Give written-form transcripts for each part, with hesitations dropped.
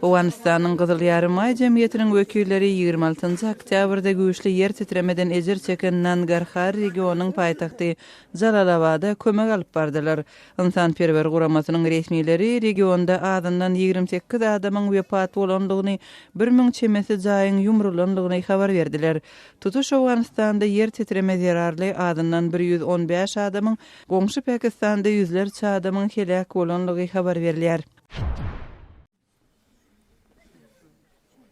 Owganystanyň Gyzyl Ýarymaý jemgyýetiniň wekilleri 26 oktýabrda güýçli ýer titremeden ejir çeken Nangarhar regionynyň paýtagty Jalalabada kömek alyp bardylar. Ynsanperwer guramasynyň resmileri regionda azyndan 28 adamyň wepat bolandygyny, 1000 çemesi jaýyň ýumrulandygyny habar berdiler. Tutuş Owganystanda ýer titreme zerarly azyndan 115 adamyň, goňşy Pakistanda ýüzlerçe adamyň heläk bolandygy habar berilýär.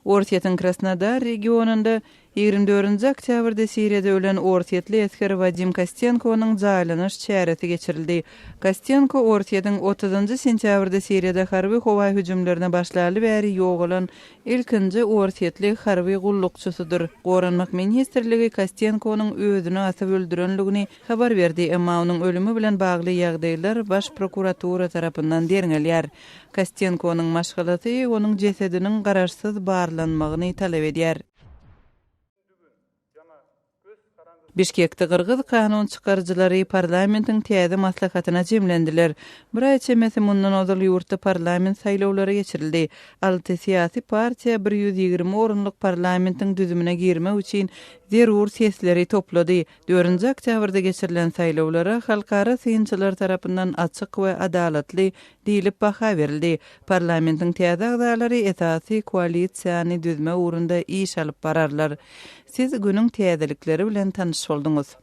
Orsýetiň Krasnodar regionynda 24-nji oktýabrda Siriýada ölen orsýetli esger Wadim Kostenkonyň jaýlanyş çäresi geçirildi. Kostenko Orsýetiň otuzynjy sentýabrda Siriýada harby howa hüjümlerine başlaly bäri ýogalan ilkinji orsýetli harby gullukçysydyr. Goranmak ministrligi Kostenkonyň özüni asyp öldürenligini habar berdi, emma onuň ölümi bilen bagly ýagdaýlar Baş prokuratura tarapyndan derňelýär. Kostenkonyň maşgalasy onuň jesediniň garaşsyz barlanmagyny talap edýär. Bişkekde gyrgyz kanun çykaryjylary parlamentiň täze maslahatyna jemlendiler. Bir aý çemesi mundan ozal ýurtda parlament saýlawlary geçirildi. Alty syýasy partiýa 120 orunlyk parlamentiň düzümine girmek üçin zerur sesleri toplady. Dördünji oktýabrda geçirilen saýlawlara halkara synçylar tarapyndan açyk we adalatly diýlip baha berildi. Parlamentiň täze agzalary esasy koalisiýany düzmek ugrunda iş alyp bararlar. Siz günüň täzelikleri bilen tanyş bolduňyz.